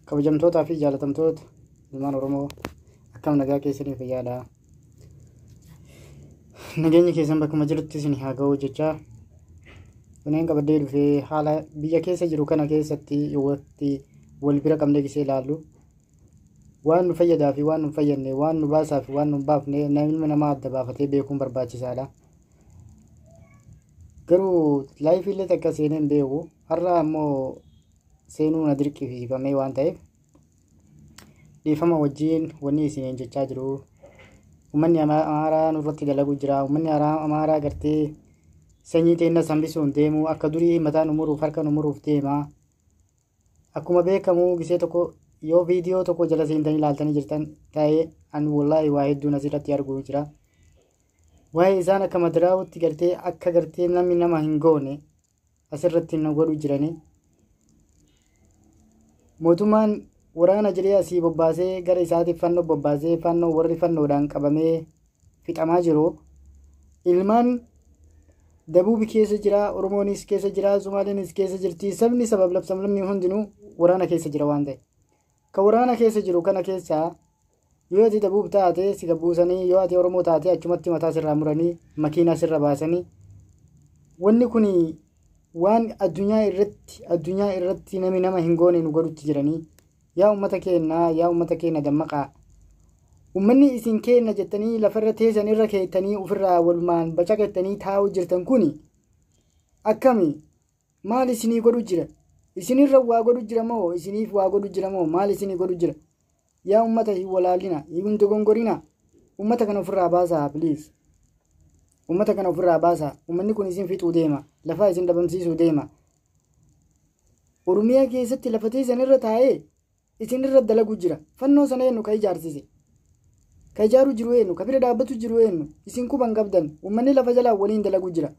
Kabajamtootaa fi jaalatamtoota ilmaan Oromoo akkam nagaa keessanii fayyaadha. Nageenyi keessan bakkuma jirutti isin haa ga'u jechaa kunneen qabadee dhufee haala biyya keessa jiru kana keessatti waqtii wal bira qabnee gisee ilaallu waan nu fayyadaa fi waan nu fayyadne waan nu baasaa fi waan nu baafne namni nama adda baafatee beekuun barbaachisaadha. Garuu laayifii illee takka seenee hin beeku har'a ammoo seenuu na dirqisiifamee waan ta'eef dhiifama wajjin wanni isiniin jechaa jiru. Uummanni Amaaraa nurratti dalagu jira. Uummanni Amaaraa gartee sanyii teenna hambisuun deemu akka durii mataa nu muruuf harka nu muruuf deema. Akkuma beekamu gisee tokko yoo viidiyoo tokko jala seentanii ilaaltanii jirtan ta'ee ani wallaahi waa hedduun asirratti arguu jira. Waa'ee isaan akka madiraawutti gartee akka gartee namni nama hin goone asirratti nu godhu jiranii. Mootummaan waraana jedhee asii bobbaasee gara isaatiif fannoo bobbaasee fannoo warri fannoodhaan qabamee fixamaa jiru. Ilmaan Dabuubi keessa jira, Oromoonis keessa jira, Sumaaleenis keessa jirti. Sabni sabab labsamni hundinuu waraana keessa jira waan ta'e. Kan waraana keessa jiru kana keessaa yoo ati Dabuub taate si gabbuusanii, yoo ati Oromoo taate achumatti mataa sirraa muranii, makiinaa sirra baasanii. Wanni kun waan addunyaa irratti namni nama hin goone nu godhutti jiranii. Yaa uummata keenya, yaa uummata keenya dammaqaa. Uummanni isin keenya jettanii lafarra teessan irra keettanii ofirraa walumaan bacaqettanii taa'uu jirtan kuni akkami? Maal isinii godhu jira? Isinirra waa godhu jira moo isiniif waa godhu jira moo maal isinii godhu jira? Yaa uummata hin walaalina, hin dogongorina. Uummata kana ofirraa baasaa please. Uummata kana ofirraa baasaa. Uummanni kun isin fixuu deema. Lafaa isin dhabamsiisuu deema. Oromiyaa keessatti lafa teessan irra taa'ee isinirra dalagu jira. Fannoo sana eenyu ka ijaarsise? Ka ijaaru jiru eenyu? Ka bira dhaabbatu jiru eenyu? Isin quban qabdan. Uummanni lafa jalaa waliin dalagu jira.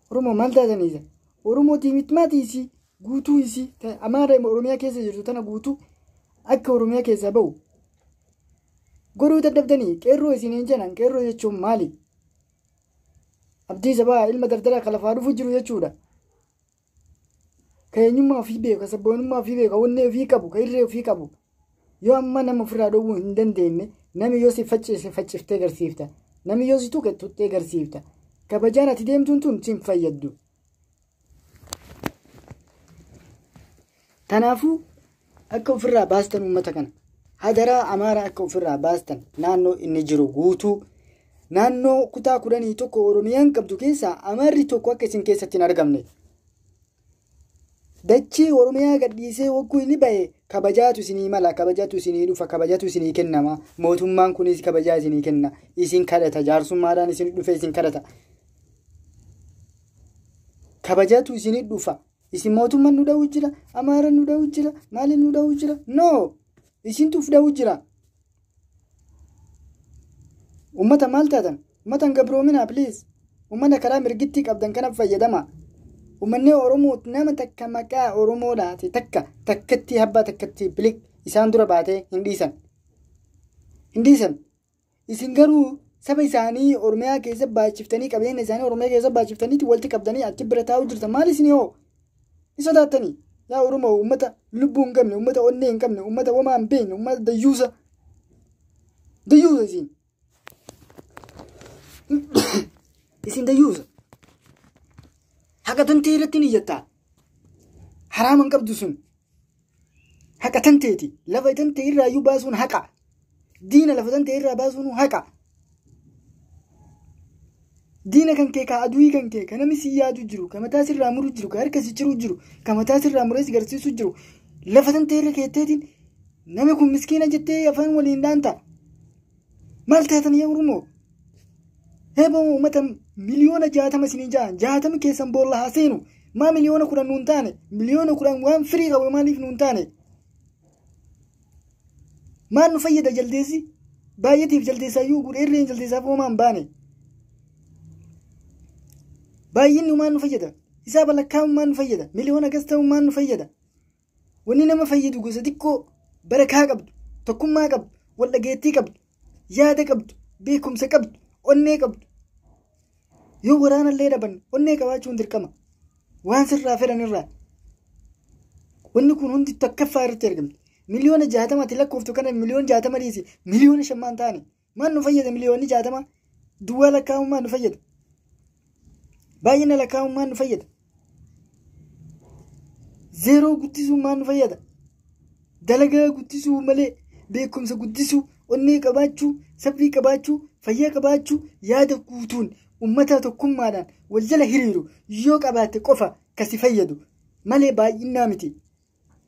Oromoo maal taataniisa? Oromoo tiimitmaatii isii guutuu isii Amaara Oromiyaa keessa jirtu tana guutuu akka Oromiyaa keessaa ba'u godhuu dadhabdanii qeerroo isiniin jedhan qeerroo jechuun maali? Abdii sabaa ilma dardara ka lafaa dhufu jiru jechuudha. Ka eenyummaa ofii beeku, ka sabboonummaa ofii beeku, ka onnee ofii qabu, ka irree ofii qabu. Yoo amma nama ofirraa dhowwuu hin dandeenye namni yoo si faccise facciftee garsiifta. Namni yoo si tuqe tuqxee garsiifta. Kabajaan ati deemtuun tun si hin fayyaddu. Kanaafuu akka ofirraa baastan uummata kana. Hadaraa Amaaraa akka ofirraa baastan naannoo inni jiru guutuu naannoo kutaa 11 Oromiyaan qabdu keessaa Amaarri tokko akka isin keessatti hin argamne. Dachee Oromiyaa gadhiisee wagguu inni ba'e kabajaatu isinii mala, kabajaatu isinii dhufa, kabajaatu isinii kennama. Mootummaan kunis kabajaa isinii kenna. Isin kadhata, jaarsummaadhaan isin dhufe isin kadhata. Kabajaatu isinii dhufa. Isin mootummaan nu dha'u jira, Amaaraan nu dha'u jira, maaliin nu dha'u jira? No! Isintu uf dha'u jira. Uummata maal taatan? Uummata hin gabroominaa please. Uummata karaa mirgittii qabdan kana fayyadama. Uummanni Oromoo nama takka maqaa Oromoo laate takka takkatti habbaa takkatti bilik isaan dura baatee hin dhiisan. Hin dhiisan. Isin garuu saba isaanii Oromiyaa keessa baachiftanii qabeenya isaanii Oromiyaa keessa baachiftanii walitti qabdanii achi bira taa'uu jirtan maal isin hoo? Ni sodaattanii? Yaa Oromoo uummata lubbuu hin qabne, uummata onnee hin qabne, uummata homaa hin beekne, uummata dayyuusa. Dayyuusa isin. Isin dayyuusa. Haqa tantee irratti ni iyyattaa. Haraama hin qabdu sun. Haqa tanteeti. Lafa tantee irraa iyyuu baasuun haqa. Diina lafa tantee irraa baasuun haqa. Diina kan kee ka aduwii kan kee ka namni si yaadu jiru ka mataa sirraa muru jiru ka harka si ciru jiru ka mataa sirraa muree si garsiisu jiru lafa tantee irra keetteetiin namni kun miskiina jettee afaan waliin dhaanta. Maal taatan yaa Oromoo? Heeboo uummata 60,000,000 isiniin ja'an 60 keessan boolla haa seenu. Maa 10,000,000 nuun taane 10,000,000 waan firii qabu maaliif nuun taane? Maal nu fayyada jaldeessi? Baay'eetiif jaldeessaayyuu gudheerreen jaldeessaaf homaa hin baane. Baay'inni maal nu fayyada? Isaa balakkaa'uun maal nu fayyada? Miliyoona gas ta'uun maal nu fayyada? Wanni nama fayyadu gosa xiqqoo barakaa qabdu, tokkummaa qabdu, wal dhageettii qabdu, yaada qabdu, beekumsa qabdu, onnee qabdu. Yoo waraana illee dhaban onnee qabaachuun dirqama. Waan sirraa fedhan irraa. Wanni kun hundi takkaffaa irratti argamti. 60,000,000 lakkooftu kana 60,000,000 dhiisi 5,000,000 taane maal nu fayyada 60,000,000 duwwaa lakkaa'uun maal nu fayyada? Baay'ina lakkaa'uun maal nu fayyada? Zeeroo guddisuun maal nu fayyada? Dalagaa guddisuu malee beekumsa guddisuu, onnee qabaachuu, sabbii qabaachuu, fayyaa qabaachuu, yaada guutuun uummata tokkummaadhaan wal jala hiriiru yoo qabaatte qofa kasi fayyadu malee baay'inaa miti.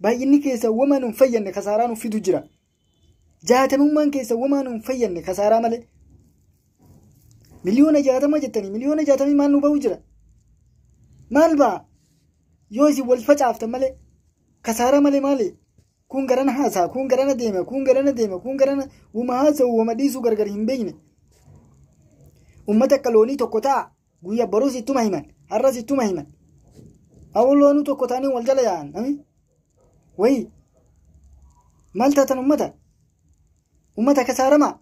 Baay'inni keessa wamaa nuun fayyadne kasaaraa nuuf fidu jira. 60 keessa wamaa nuun fayyadne kasaaraa malee. 60,000,000 jettanii 60,000,000 maal nu ba'u jira? Maal ba'a? Yoo isin wal facaaftan malee kasaaraa malee maali? Kun garana haasaa, kun garana deema, kun garana deema, kun garana wama haasa'u wama dhiisuu gargar hin beekne. Uummata akka loonii tokko ta'a. Guyyaa boruus ittuma himan, har'as ittuma himan. Awwa loonuu tokko ta'anii wal jala yaa'an. Wayi maal taatan uummata? Uummata kasaaramaa,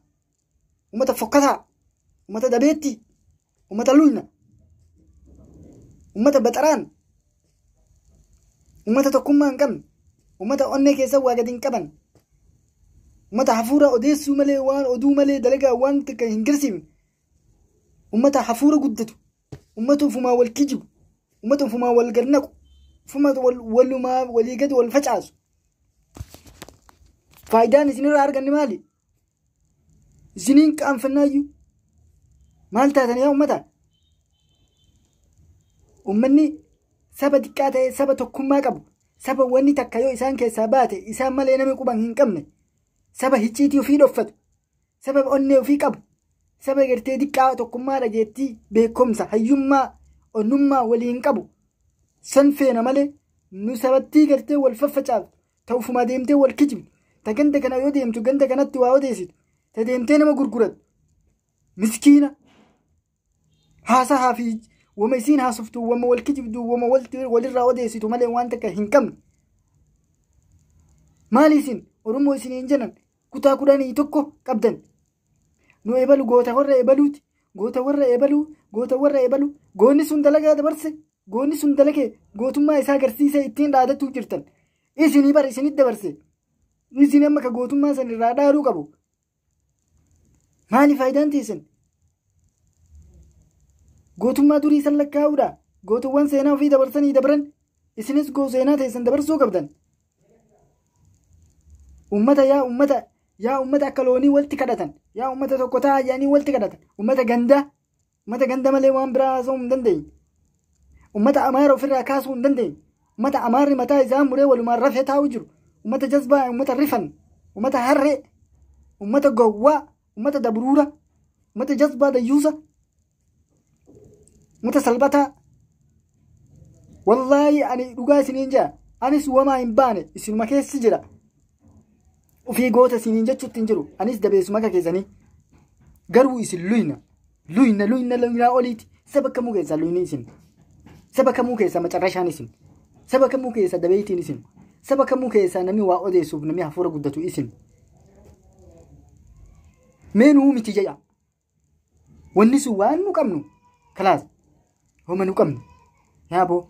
uummata fokkataa, uummata dabeettii, uummata luyna, uummata baxaraan, uummata tokkummaa hin qabne, uummata onnee keessa waa gadi hin qaban, uummata hafuura odeessuu malee waan oduu malee dalagaa waan takka hin garsiifne, uummata hafuura guddatu, uummata ofumaa wal kijibu, uummata ofumaa wal garnaqu, ufuma walumaa walii gadi wal facaasu. Faayidaan isinirraa arganne maali? Isiniin qaanfannaayyuu maal taatan yaa uummata? Uummanni saba xiqqaa ta'e saba tokkummaa qabu, saba wanni takka yoo isaan keessaa baate isaan malee namni quban hin qabne, saba hicciitii ofii dhoffatu, saba onnee ofii qabu, saba gartee xiqqaa tokkummaa dhageettii beekumsa hayyummaa onnummaa waliin qabu. San feena malee nu sabattii gartee wal faffacaaftu, ta ufumaa deemtee wal kijibdu, ta ganda kana yoo deemtu ganda kanatti waa odeessitu, ta deemtee nama gurgurattu, miskiina haasahaa fi wama isiin haasoftu, wama wal kijibdu, wama walirraa odeessitu malee waan takka hin qabne. Maali isin Oromoo isin hin jedhan kutaa 11 qabdan. Nu ebalu goota warra ebaluuti, goota warra ebaluu, goota warra ebaluu, goonni sun dalagaa dabarse. Goonni sun dalagee gootummaa isaa agarsiisee ittiin dhaadachuu jirtan. Isinii bara isinitti dabarse. Isin amma ka gootummaa san irraa dhaaruu qabu. Maali faayidaan teessan? Gootummaa durii san lakkaa'uudha. Gootuwwan seenaa ofii dabarsanii dabran. Isinis seenaa teessan dabarsuu qabdan. Uummata yaa uummata yaa uummata akka loonii walitti kadhatan. Yaa uummata tokko ta'a jedhanii walitti kadhatan. Uummata gandaa. Uummata ganda malee waan biraa haasa'uu hin dandeenye. Uummata Amaara ofirraa kaasuu hin dandeenye. Uummata Amaarri mataa isaa muree walumaan rafee taa'u jiru. Uummata jazbaa, uummata rifan, uummata harree, uummata gowwaa, uummata dabruura, uummata jazbaa dayyuusa, uummata salbataa. Wallaahi ani dhugaa isiniin jedha. Anis wamaa hin baane isinuma keessa jira. Ofii goota isiniin jechuutti hin jiru. Anis dabeessuma akka keessanii. Garuu isin luyna. Luyna luyna luynaa oliiti. Saba kamuu keessaa luyni isin. Saba kamuu keessaa macarrashaan isin. Saba kamuu keessaa dabeeytiin isin. Saba kamuu keessaa namni waa odeessuuf namni hafuura guddatu isin. Mee nuu miti jedha. Wanni sun waan nu qabnu kalaas homa nu qabnu. Yaaboo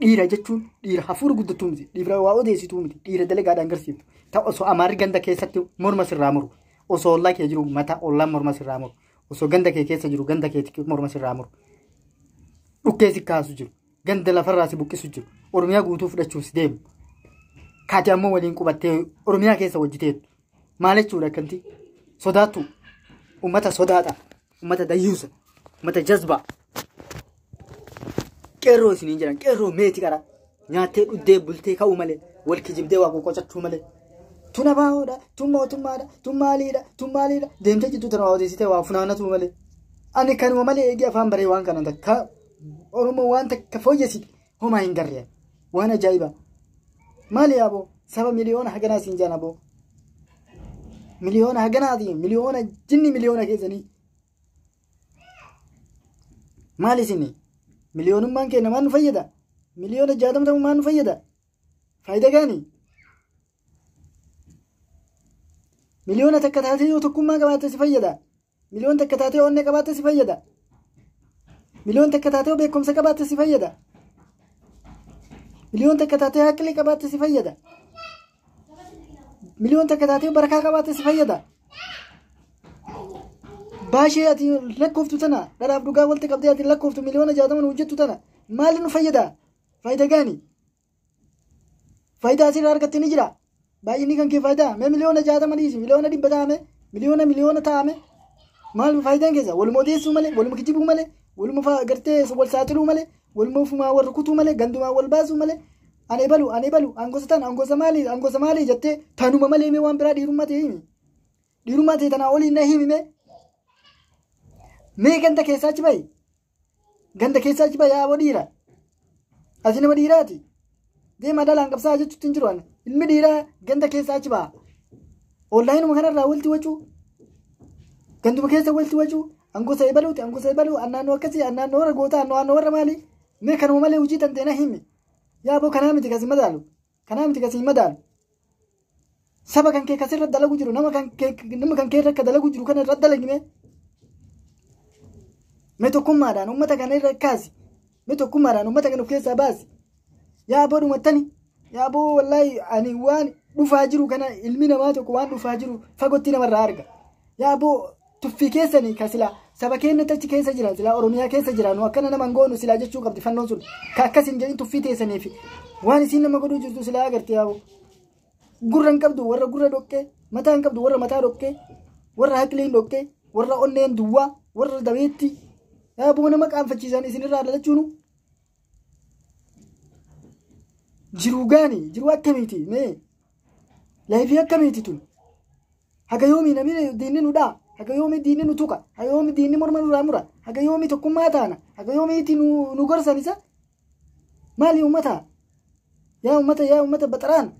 dhiira jechuun dhiira hafuura guddatuu miti, dhiira waa odeessituu miti, dhiira dalagaadhaan agarsiiftu. Ta osoo Amaarri ganda keessatti morma sirraa muru, osoo ollaa kee jiru mataa ollaan morma sirraa muru, osoo ganda kee keessa jiru ganda keetti morma sirraa muru. Dhukkee si kaasu jiru, ganda lafarraa si buqqisu jiru, Oromiyaa guutuu fudhachuuf si deemu. Kaati ammoo waliin qubattee Oromiyaa keessa hojjeteettu. Maal jechuudha akkanti? Sodaattu. Uummata sodaata. Uummata dayyuusa. Uummata jazbaa. Qeerroo isiniin jedhan qeerroo meeti qara. Nyaattee dhuddee bultee ka'uu malee wal kijibdee waa qoqqocachuu malee. Tun abaahoodha, tun mootummaadha, tun maaliidha, tun maaliidha. Deemtee jirtu tana waa odeessitee waa funaanatu malee. Ani kanuma malee eegee afaan baree waan kana takka Oromoo waan takka fooyyessite homaa hin garreen. Waan ajaa'ibaa. Maali yaaboo saba miliyoona haganaa siin jaan aboo. Miliyoona haganaati miliyoona jinni miliyoona keessanii. Maali isin miliyoonummaan keenya maal nu fayyada? 60,000,000 ta'uun maal nu fayyada? Faayidaa gaanii? 1 taatee yoo tokkummaa qabaatte si fayyada. 1 taatee yoo onnee qabaatte si fayyada. 1 taatee yoo beekumsa qabaatte si fayyada. Miliyoon takka taatee haqqilii qabaatte si fayyada. Miliyoon takka taatee barakaa qabaatte si fayyada. Baashee ati lakkooftu tana dharaaf dhugaa walitti qabdee ati lakkooftu 60,000,000 hojjettu tana maali nu fayyada? Faayidaa gaani. Faayidaa asirraa argatte ni jira. Baay'inni kan kee faayidaa mee 60,000,000 dhiisi 100,000,000 ta'ame miliyoona ta'ame maal faayidaan keessa waluma odeessuu malee waluma kijibuu malee waluma gartee wal saaxiluu malee waluma ofumaa wal rukutuu malee gandumaa wal baasuu malee ani balu angosa tan angosa maalii jettee tanuma malee mee waan biraa dhiirummaa ta'e himi dhiirummaa ta'e tanaa olii na himi mee ganda keessaa achi bahi ganda keessaa achi bahi yaaboo dhiira ati nama dhiiraati deemaa dhalaan qabsaa jechuutti hin jiru ani ilmi dhiiraa ganda keessaa achi baha onlaayinuma kanarraa walitti wacuu ganduma keessa walitti wacuu angosa ebaluuti angosa ebaluu annaannoo akkasii annaannoo warra gootaa annaannoo warra maalii mee kanuma malee hojii tan ta'e himi yaaboo kanaa miti kasi madaalu kanaa miti kasi madaalu saba kan kee kasirra dalagu jiru nama kan kee irra akka dalagu jiru kana irra dalagime mee tokkummaadhaan uummata kana irra kaasi mee tokkummaadhaan uummata kana of keessaa baasi yaaboo dhumattani yaaboo wallaahi ani waan dhufaa jiru kana ilmi namaa tokko waan dhufaa jiru fagootti namarraa arga yaaboo tuffii keessanii ka silaa saba keenyatti achi keessa jiran silaa Oromiyaa keessa jiran nu akkana nama goonu silaa jechuu qabdi fannoon sun ka akkas hin jedhin tuffii teessaniif waan isiin nama godhuu jirtu silaa agarte yaaboo gurra hin qabdu warra gurra dhoqqee mataa hin qabdu warra mataa dhoqqee warra haqliin dhoqqee warra onneen duwwaa warra dabeetti yaaboo nama qaanfachiisan isinirraa dhalachuunu jiruu gaani jiruu akkamiiti mee laayifii akkamiiti tun haga yoomii namni diinni nu dhaa haga yoomii diinni nu tuqa haga yoomii diinni morma nurraa mura haga yoomii tokkummaa taana haga yoomiitti nu gorsan isa maali uummata yaa uummata baxaraan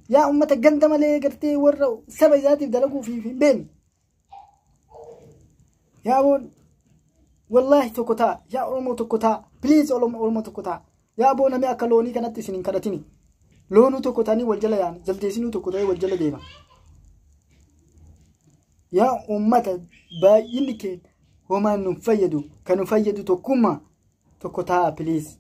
yaa uummata ganda malee gartee warra saba isaatiif dalaguuf hin beekne yaa boon wallaahi tokko ta'a yaa Oromoo tokko ta'a please Oromoo tokko ta'a yaa boo namni akka loonii kanatti isin hin kadhatini loonuu tokko ta'anii wal jala yaana jaldeessinuu tokko ta'ee wal jala deema. Yaa uummata baay'inni keenya homaan nu fayyadu kan nu fayyadu tokkummaa tokko ta'a please.